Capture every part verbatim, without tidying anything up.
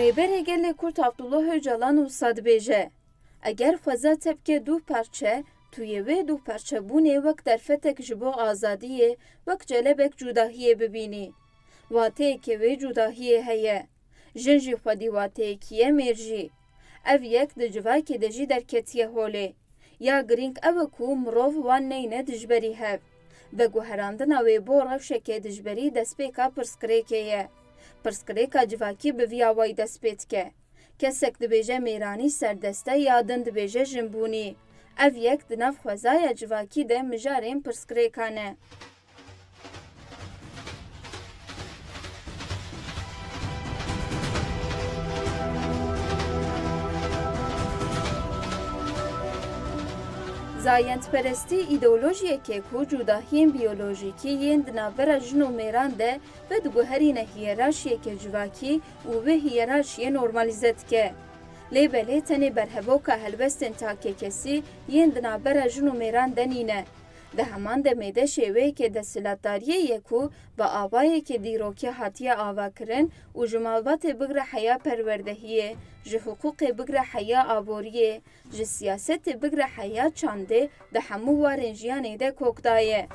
Rêberê Gelê Kurd Abdullah Ocalan wisa dibêje, eger xweza te bike du parçe, tu yê wê duparçebûnê wek derfetek ji bo azadiyê, wek celebek cudahiyê bibînî. Wateyeke wê cudahiyê heye. Jin jî xwedî wateyekî ye, mêr jî. Ev yek di civakê de jî derketiye holê. Ya girîng ew e ku mirov wan neyne dijberî hev. Veguherandina wê bo rewşeke dijberî destpêka pirsgirêkê ye. Pirsgirêka civakî bi vî awayî dest pê dike. Kesek dibêje mêranî serdest e ya din dibêje jinbûnî. Ev yek di nav xwezaya civakî de mijarên pirsgirêkan e. Zayendperestî îdeolojiyeke ku cudahiyên biyolojîkî yên di navbera jin û mêran de vediguherîne hiyerarşiyeke civakî û wê hiyerarşiyê normalîze dike. Lê belê tenê berhevoka helwestên takekesî yên di navbera jin û mêran de nîne. Di heman demê de şêweyeke desthilatdariyê ye ku bi avayeke dîrokî hatiye avakirin û ji malbatê bigre heya perwerdehiyê, ji hiqûqê bigre heya aboriyê, ji siyasetê bigre heya çandê di hemû warên jiyanê de kok daye.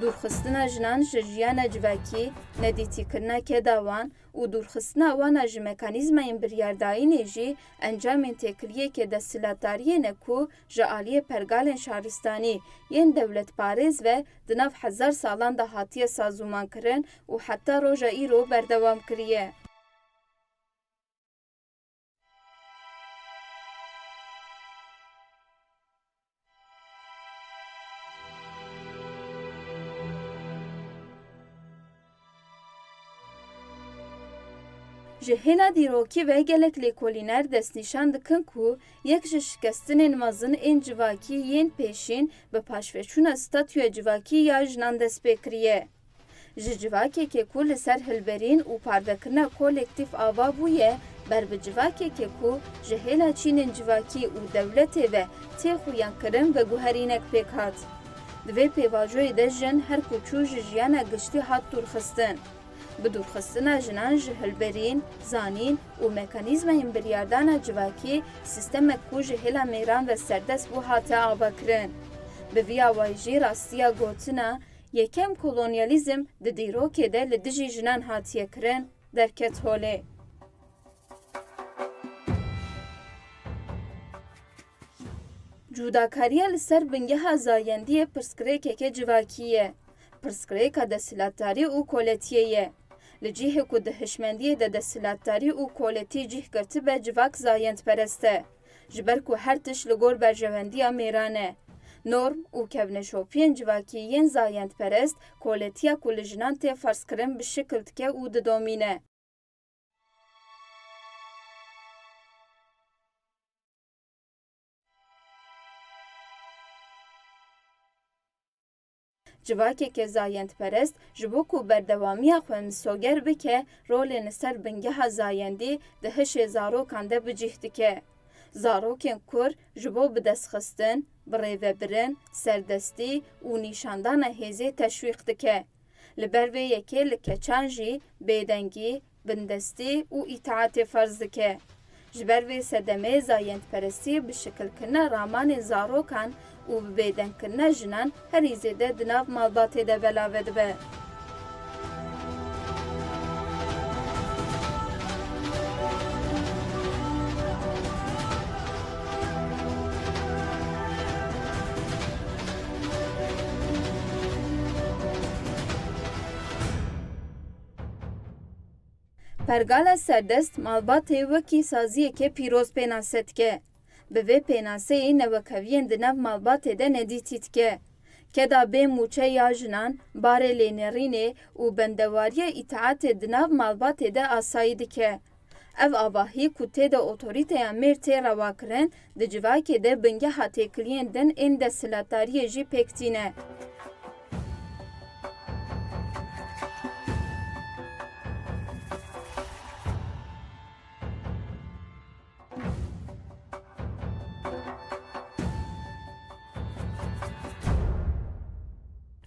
Dûrxistina jinan ji jiyana civakî, nedîtîkirina keda wan û dûrxistina wana ji mekanîzmayên biryardayînê jî encamên têkiliyeke desthilatdariyê ne ku ji aliyê pergalên şaristanî yên dewletparêz ve di nav hezar salan de hatiye sazûmankirin û heta roja îro berdewam kiriye. Ji hêla dîrokî ve gelek lêkolîner destnîşan dikin ku yek ji şikestinên mezin ên civakî yên pêşîn bi paşveçûna statûya civakî ya jinan dest pê kiriye. Ji civakeke ku li ser hilberîn û parvekirina kolektîf ava bûye, ber bi civakeke ku ji hêla çînên civakî û dewletê ve tê xuyankirin veguherînek pêk hat. Di vê pêvajoyê de jin her ku çû ji jiyana giştî hat dûrxistin. Bi dûrxistina jinan ji hilberîn, zanîn û mekanîzmayên biryardana civakî, sîstemek ku ji hêla mêran ve serdest bû hate avakirin. Bi vî awayî jî rastiya gotina, yekem kolonyalîzm di dîrokê de li dijî jinan hatiye kirin, derket holê. Cudakariya li ser bingeha zayendiyê pirsgirêkeke civakî ye. Pirsgirêka desthilatdarî û koletiyê ye. Li cihê ku di hişmendiyê de desthilatdarî û koletî cih girtibe, civak zayendperest e. Ji ber ku her tişt li gor berjewendiya mêran e. Norm û kevneşopiyên civakî yên zayendperest koletiya ku li jinan tê ferzkirin bi şikil dike û didomîne. Civakeke zayendperest ji bo ku berdewamiya xwe misoger bike, rolên li ser bingeha zayendî di hişê zarokan de bi cih dike. Zarokên kur ji bo bidestxistin, birêvebirin, serdestî û nîşandana hêzê teşwîq dike. Li ber vê yekê li keçan jî bêdengî, bindestî û îtaetê ferz dike. Ji ber vê sedemê zayendperestî bi şikilkirina ramanên zarokan û bi bêdengkirina jinan herî zêde di nav malbatê de belave dibe. Pergala serdest malbatê wekî saziyeke pîroz pênase dike. Bi vê pênaseyê newekeviyên di nav malbatê de nedîtî dike. Keda bê mûçe ya jinan, barê lênerînê û bendewariya îtaetê di nav malbatê de asayî dike. Ev avahî ku tê de otorîteya mêr tê rewakirin, di civakê de bingeha têkiliyên din ên desthilatdariyê jî pêk tîne.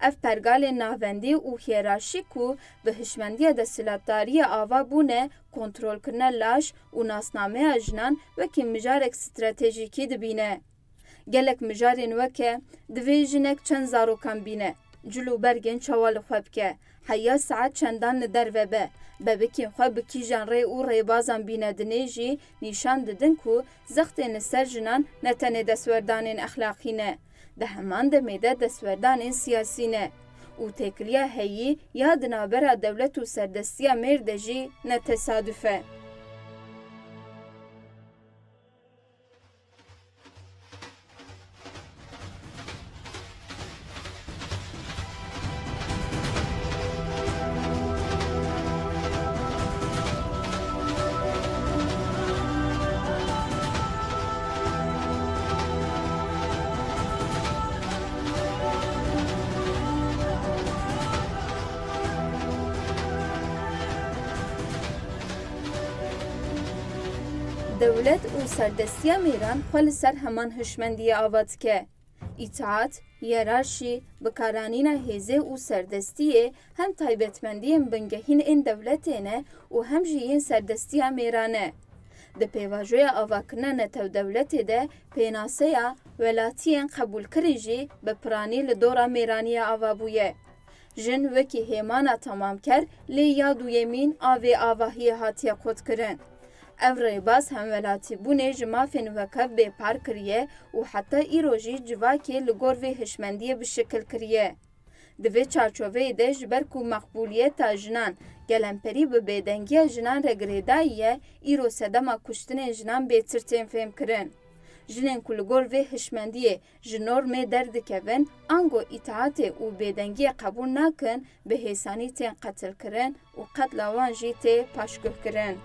Ev pergalên navendî û hiyerarşîk ku bi hişmendiya desthilatdariyê ava bûne, kontrolkirina laş û nasnameya jinan wekî mijarek stratejîkî dibîne. Gelek mijarên weke, divê jinek çend zarokan bîne, cil û bergên çawa li xwe bike, heya saet çendan li derve be, bebikên xwe bi kîjan rê û rêbazan bîne dinê jî nîşan didin ku zextên li ser jinan ne tenê destwerdanên exlaqî ne, di heman demê de destwerdanên siyasî ne û têkiliya heyî ya di navbera dewlet û serdestiya mêr de jî ne tesaduf e. Dewlet û serdestiya mêran xwe li ser heman hişmendiyê ava dike. Îtaat, hiyerarşî, bikaranîna hêzê û serdestiyê hem taybetmendiyên bingehîn ên dewletê ne û hem jî yên serdestiya mêran e. Di pêvajoya avakirina netewdewletê de pênaseya welatiyên qebûlkirî jî bi piranî li dora mêraniyê ava bûye. Jin wekî hêmana temamker lê ya duyemîn a vê avahiyê hatiye qutkirin. Ev rêbaz hemwelatîbûnê ji mafên weke bêpar kiriye û heta îro jî civakê li gor vê hişmendiyê bi şikil kiriye. Di vê çarçoveyê de ji ber ku meqbûliyeta jinan gelemperî bi bêdengiya jinan re girêdayî ye, îro sedema kuştinên jinan bêtir tên fêmkirin. Jinên ku li gor vê hişmendiyê ji normê derdikevin, ango îtaatê û bêdengiyê qebûl nakin, bi hêsanî tên qetilkirin û qetla wan jî tê paşguhkirin.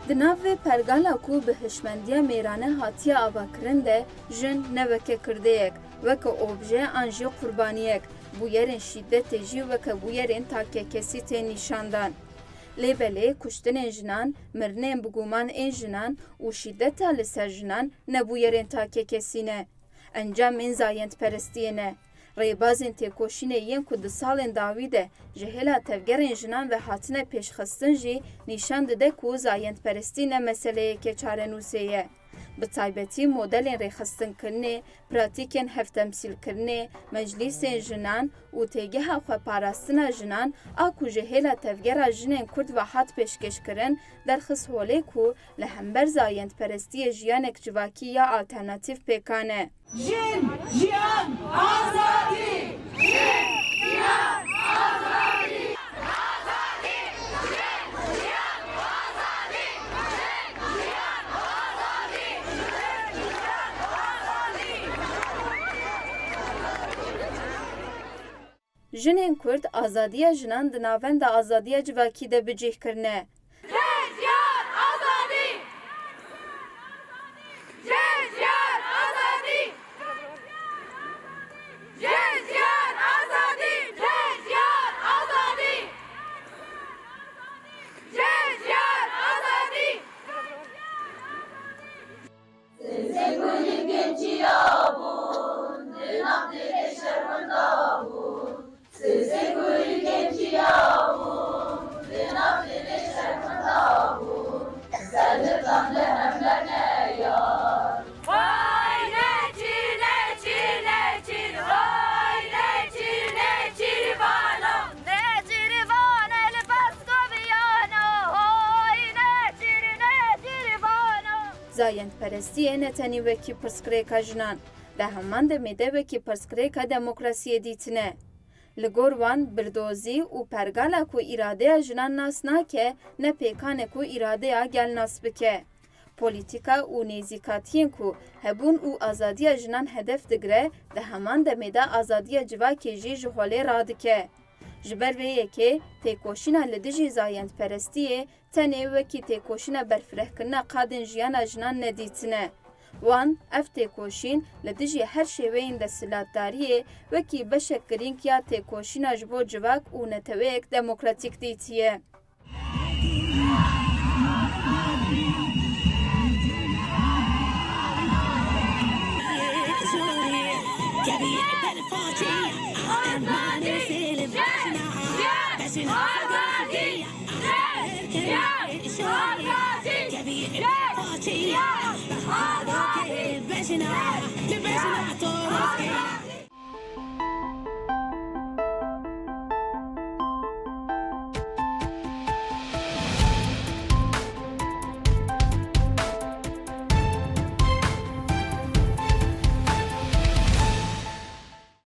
Di nav vê pergala ku bi hişmendiya mêrane hatiye avakirin de, jin ne weke kirdeyek, weke obje an jî qurbaniyek, bûyerên şîdetê jî weke bûyerên takekesî tên nîşandan. Lê belê kuştinên jinan, mirinên biguman ên jinan û şîdeta li ser jinan ne bûyerên takekesî ne. Encamên zayendperestiyê ne. Rêbazên têkoşînê yên ku di salên dawî de ji hêla tevgerên jinan ve hatine pêşxistin jî nîşan dide ku zayendperestî ne meseleyeke çarenûsê ye. Bi taybetî modelên rêxistinkirinê, pratîkên hevtemsîlkirinê, meclîsên jinan û têgeha xweparastina jinan a ku ji hêla tevgera jinên Kurd ve hat pêşkêşkirin, derxist holê ku li hember zayendperestiyê jiyanek civakî ya alternatîf pêkan e. Jin, jiyan, azadî! Jin, jiyan, azadî! Azadî! Jin, jiyan, azadî! Jin, jiyan, azadî! Jin, jiyan, azadî! Jinên Kurd azadiya jinan di navenda azadiya civakî de bi cih kirine. Jin, jiyan, azadî! Jin, jiyan, azadî! Jin, jiyan, azadî! Jin, jiyan, azadî! Jin, jiyan, azadî! Sêsê kulîlkên çiya bûn, di nav dilê şerminda bûn. Sêsê kulîlkên çiya bûn, di nav dilê şerminda bûn. Ser li tam li hember neyar. Vay neçîr, neçîr, neçîr, vay neçîr, neçîrvano. Neçîrvane li Pasko biyano, hay neçîr, neçîrvano. Zayendperestiyê ne tenê wekî pirsgirêka jinan, di heman demê de wekî pirsgirêka demokrasiyê dîtine. Li gor wan, bildozî û pergala ku îradeya jinan nas nake, ne pêkan e ku îradeya gel nas bike. Polîtîka û nêzîkatiyên ku hebûn û azadiya jinan hedef digire, di heman demê de azadiya civakê jî ji holê radike. Ji ber vê yekê têkoşîna li dijî zayendperestiyê tenê wekî têkoşîna berfirehkirina qadên jiyana jinan nedîtine. Wan ev têkoşîn li dijî her şêweyên desthilatdariyê wekî beşek girîng ya têkoşîna ji bo civak û neteweyek demokratîk dîtiye.